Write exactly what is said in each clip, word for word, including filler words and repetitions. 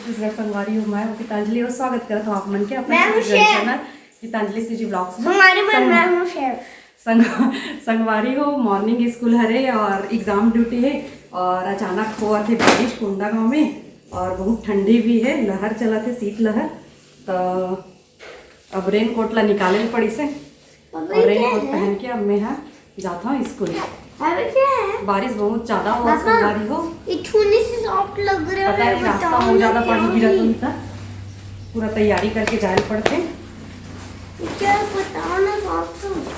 छत्तीसगढ़ संगवारी हो, मैं हूँ गीतांजलि और स्वागत करत हूँ आप मन के अपने मैं हूँ छत्तीसगढ़ शेर। Channel Geetanjali C G vlogs में। हमारे मन संग-, में हूँ शेर। संग-, संगवारी हो, morning school हरे और exam duty है और अचानक होवत हे बारिश कोंडागांव में और बहुत ठंडी भी है, लहर चलत हे, शीत लहर। तो अब raincoat ला निकाले ल पड़िस हे अबे और क्या raincoat है? पहन के अब मैं हा जात हूँ school। अबे क्या है? बारिश बहुत ज्यादा हुआ पापा, संगवारी हो। ये छूने से soft लग रहा पता है, नहीं, रास्ता बताओ बहुत ना ज्यादा क्या पानी गिरा है? तुम था, पूरा तैयारी करके जाए पड़ते। क्या बताओ ना soft soft।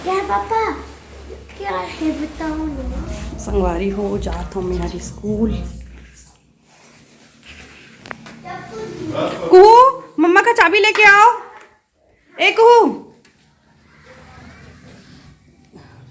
क्या है पापा? क्या है बताओ ना। संगवारी हो, जात हूँ मैं हा school। कुहू, मम्मा का चाबी लेके आओ। ए कुहू।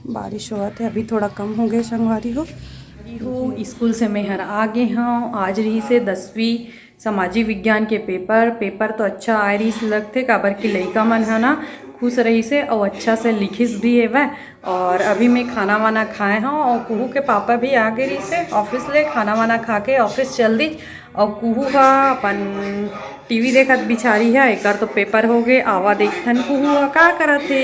बारिश होवत हे, अभी थोड़ा कम हो गए संगवारी हो। संगवारी हो, school से मैं हर आ गे हूँ। आज रहिस हे दसवीं सामाजिक विज्ञान के paper। Paper तो अच्छा आए रहिस लगथे, काबर कि लइका मन ह ना खुश रहिस हे अउ अच्छा से लिखिस भी हेवय। और अभी मैं खाना वाना खाए हूँ और कुहू के पापा भी आ गए रहिस हे office ले, खाना वाना खा के office चल दी। और कुहू ह अपन TV देखत बिचारी है, एकर तो paper हो गए। आवा देखथन कुहू ह का करत हे।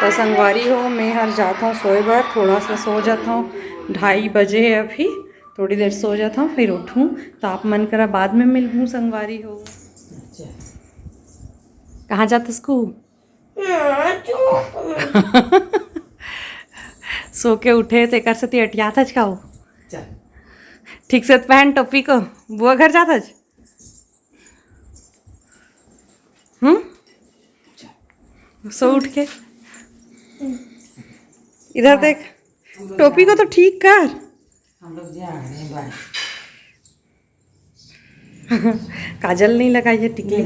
तो संगवारी हो, मैं हर जात हूँ सोए बर, थोड़ा सा सो जात हूँ, ढाई बजे है अभी, थोड़ी देर सो जात हूँ, फिर उठूँ तो आप मन करा बाद में मिलूँ संगवारी हो। अच्छा। कहाँ जात हस कुहू? हाँ, चुप। सो के उठे तेकर सेती अटियात हच का हो? चल। ठीक से पहन टोपी को, बुआ घर जात हच? हम्म? सो उठ के इधर देख, टोपी को तो ठीक कर। हम लोग जा रहे हैं बाहर। काजल नहीं लगाई है, टिकली।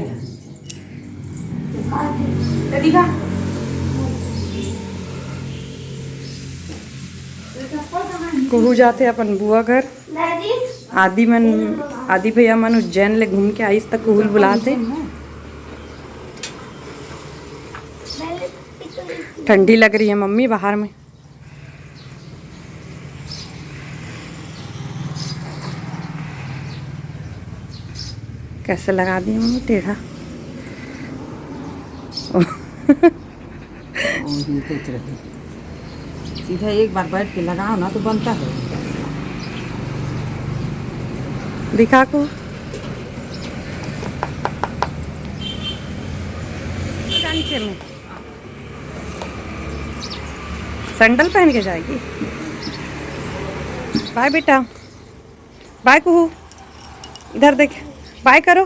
कुहू जाथे अपन बुआ घर। आदि मन, आदि भैया मन उज्जैन ले घूम के आइस त कुहू ल बुलाथे। ठंडी लग रही है मम्मी बाहर में। कैसे लगा दिए मम्मी टेढ़ा? सीधा एक बार बैठ के लगाओ ना तो बनता है। दिखा को। सैंडल पहन के जाएगी। बाय बेटा, बाय कुहू, इधर देख, बाय करो।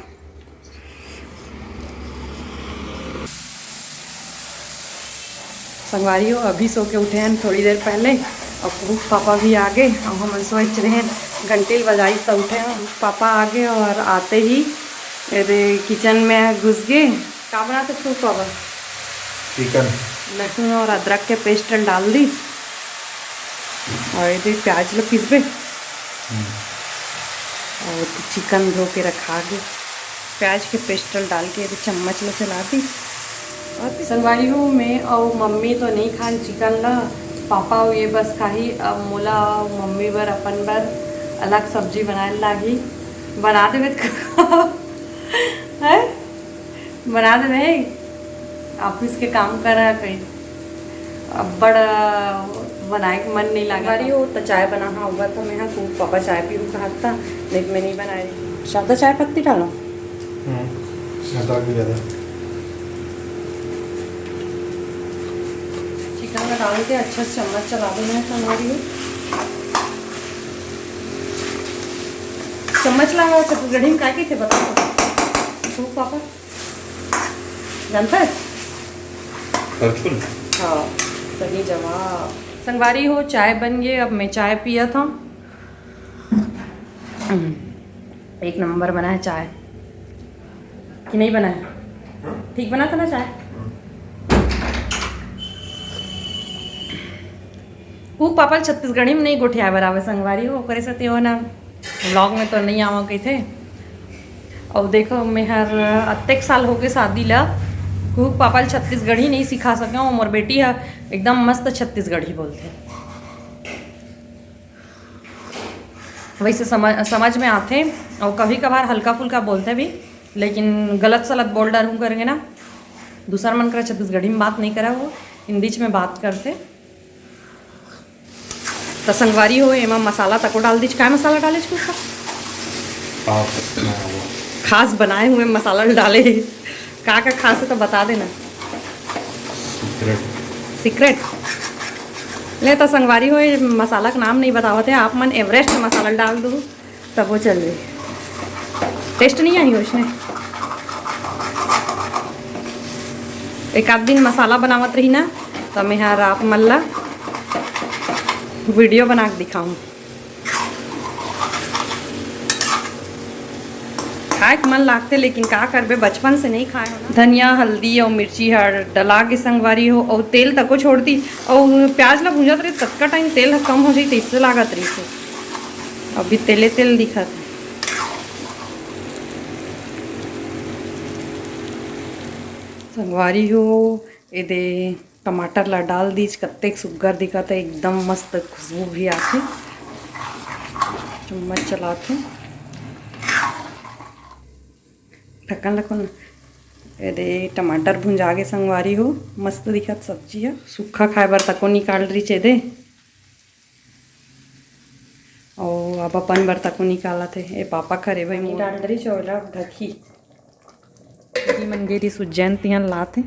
संगवारी हो, अभी सो के उठे हैं थोड़ी देर पहले और कुहू पापा भी आ गए और हम सोच रहे हैं घंटी बजाई तो उठे हैं। पापा आ गए और आते ही ये किचन में घुस गए। का बनाते कुहू पापा? चिकन। लहसुन और अदरक के paste डाल दी और ये प्याज ला पीसबे। हम्म। और चिकन धो के रखा गे। प्याज के paste डाल के ये चम्मच ला चला दी। और संगवारी हो, मैं और मम्मी तो नहीं खान चिकन ला, पापा अउ ये बस खाही। अब मोला अउ मम्मी बर, अपन बर अलग सब्जी बनाए लागी। बना देवे त है? बना दे रहे, office के काम करा कहीं, अब्बड़ बनाए के मन नहीं लागे। संगवारी हो, त चाय बना, हाँ, हुआ था मैं, हाँ, खूब पापा चाय पीहू कहा था, नहीं तो मैं नहीं बनाए। ज्यादा चाय पत्ती डालो। हम्म, ज्यादा भी ज्यादा। चिकन में डाल के अच्छा से चम्मच चला देना है संगवारी हो। चम्मच लगा छत्तीसगढ़ी में का कहिथे बता तो। तू पापा जानता है? करछुल। हाँ, सही जवाब। संगवारी हो, चाय बन गई, अब मैं चाय पिया था। हम्म, एक नंबर बना है चाय। कि नहीं बना है? हाँ? ठीक बना था ना चाय? हाँ। वो पापा ल छत्तीसगढ़ी में नहीं गोठियाए बर आवे संगवारी हो, ओकरे सेती वो ना vlog में तो नहीं आवा कहिथे। और देखो, मैं हर अतेक साल होगे शादी ला, कुहू पापा ल छत्तीसगढ़ी नहीं सिखा सके हूँ। मोर बेटी ह एकदम मस्त छत्तीसगढ़ी बोलथे। वैसे समझ समझ में आथे, और कभी कभार हल्का फुल्का बोलथे भी, लेकिन गलत सलत बोल डरहूँ करके ना, दूसर मन करा छत्तीसगढ़ी में बात नहीं करा, वो हिंदी में बात करथे। त संगवारी हो, एमा मसाला तको डाल दीच। काय मसाला डाले च कुछ? आप बनाया हुआ। खास बनाए हुए मसाला डाले। का का खास है तो बता देना। सीक्रेट। सीक्रेट। ले तो संगवारी हो, ये मसाला का नाम नहीं बतावत है, आप मन एवरेस्ट मसाला डाल दो, तब वो चल रही। टेस्ट नहीं आई उसने। एक आध दिन मसाला बनावत रही ना, तो मैं हर आप मन ला वीडियो बना के दिखाऊँ। खाए के मन लागथे, लेकिन का करबे, बचपन से नहीं खाए हो ना। धनिया, हल्दी और मिर्ची हर डला के संगवारी हो, और तेल तको छोड़ दी। और प्याज ला भूंजत रहे, ततका टाइम तेल ह कम हो जाई, तैसे लागत रही से। अभी तेले तेल दिखत है। संगवारी हो, एदे टमाटर ला डाल दीच, कत्तेक सुग्घर दिखत है, एकदम मस्त खुशबू भी आथे। चम्मच चलाथे, ढक्कन ला खोल ना। एदे टमाटर भुंजा गे संगवारी हो, मस्त दिखत सब्जी ह। सूखा खाए बर तको निकाल रही चेदे। और अब अपन बर तको निकालत हे। ए पापा खरे भाई पानी मोर। डाल डरी चौला ढकी। दीदी मन गे रहिस उज्जैन, तिहां लात हे।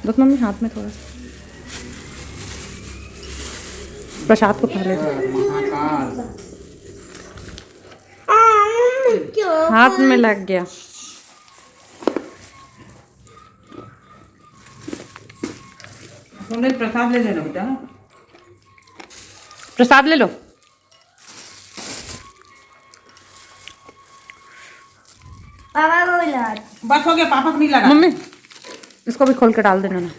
बस मम्मी हाथ में थोड़ा सा। प्रसाद को पहले दो। हाथ में लग गया। प्रसाद ले लेना बेटा। प्रसाद ले लो। पापा को भी लगा दो। बस हो गया, पापा को नहीं लगा। मम्मी, इसको भी खोल के डाल देना ना।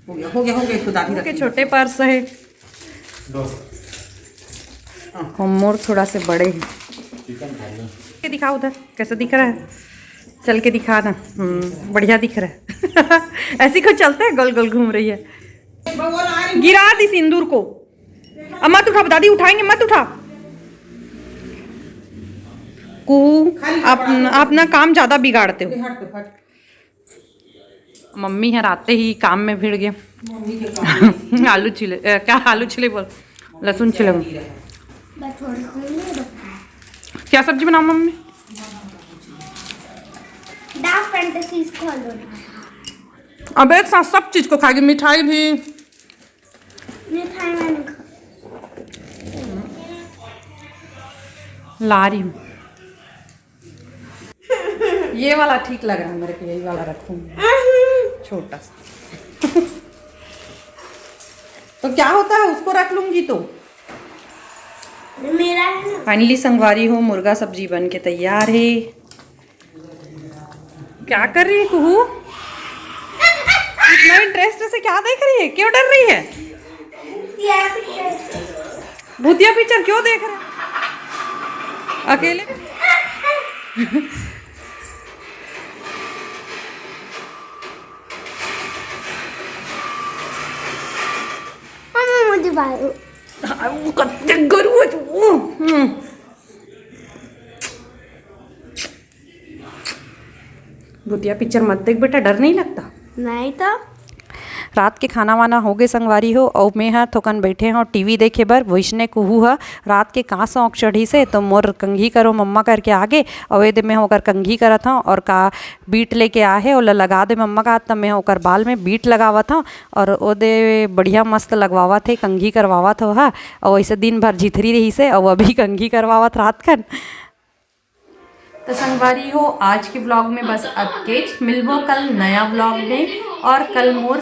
हो गया, हो गया, हो गया, इसको दादी के रख। छोटे पर्स है। दो। हाँ। और मोर थोड़ा से बड़े हैं। चिकन खा लो। के दिखा उधर, कैसे दिख रहा है? चल के दिखा ना। हम्म, बढ़िया दिख रहा है। ऐसी को चलते हैं, गोल गोल घूम रही है। गिरा दी सिंदूर को। अब मत उठा, दादी उठाएंगे, मत उठा। कुहू, आप अपना काम ज्यादा बिगाड़ते हो। मम्मी हर आते ही काम में भिड़ गए। आलू छिले, अ, क्या आलू छिले बोल, लहसुन छिले। क्या सब्जी बनाऊँ मम्मी? डार्क फैंटेसीज खोल दो ना। अबे एक साथ सब चीज को खाएगी, मिठाई भी। मिठाई मैंने खा ला रही हूँ। ये वाला ठीक लग रहा है मेरे को, यही वाला रखूंगी, छोटा सा। तो क्या होता है, उसको रख लूंगी तो। मेरा है ना। फाइनली संगवारी हो, मुर्गा सब्जी बन के तैयार है। क्या कर रही है कुहू? इतना इंटरेस्ट से क्या देख रही है, क्यों डर रही है? भूतिया पिक्चर क्यों देख रहे हैं अकेले? मम्मी, मुझे मारो। हाँ, वो कत्ते गरु है तू। हम्म। भूतिया पिक्चर मत देख बेटा, डर नहीं लगता? नहीं तो। रात के खाना वाना हो गए संगवारी हो, अउ मैं ह थोकन बैठे हव टीवी देखे बर। वैसने कुहू ह रात के का शौक चढ़ी से, तो मोर कंघी करो मम्मा करके आगे, अउ एदे मैं ओकर कंघी करत हव, और का बीट लेके आहे, ओला लगा दे मम्मा का, त मैं ओकर बाल में बीट लगावत हव, और ओदे बढ़िया मस्त लगवावत हे, कंघी करवावत हो हा, अउ ऐसे दिन भर झिथरी रही से, अउ अभी कंघी करवावत रात कन। तो संगवारी हो, आज के व्लॉग में बस अतकेच। मिलबो कल नया व्लॉग में। और कल मोर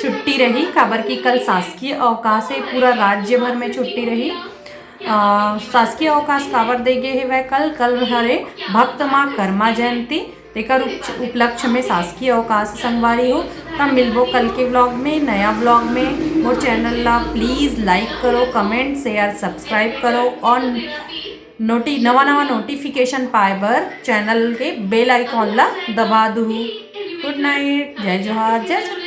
छुट्टी रही, काबर कि कल शासकीय अवकाश है, पूरा राज्य भर में छुट्टी रही। अ, शासकीय अवकाश काबर दे गे हेवय कल? कल हरे भक्त माँ कर्मा जयंती, तेकर उप-, उपलक्ष्य में शासकीय अवकाश संगवारी हो। तब मिलबो कल के व्लॉग में, नया व्लॉग में। मोर चैनल ला प्लीज लाइक करो, कमेंट, शेयर, सब्सक्राइब करो और नोटि-, नवा नवा नोटिफिकेशन पाए बर चैनल के बेल आइकॉन ला दबा दुहू। गुड नाइट, जय जोहार, जय छत्तीसगढ़।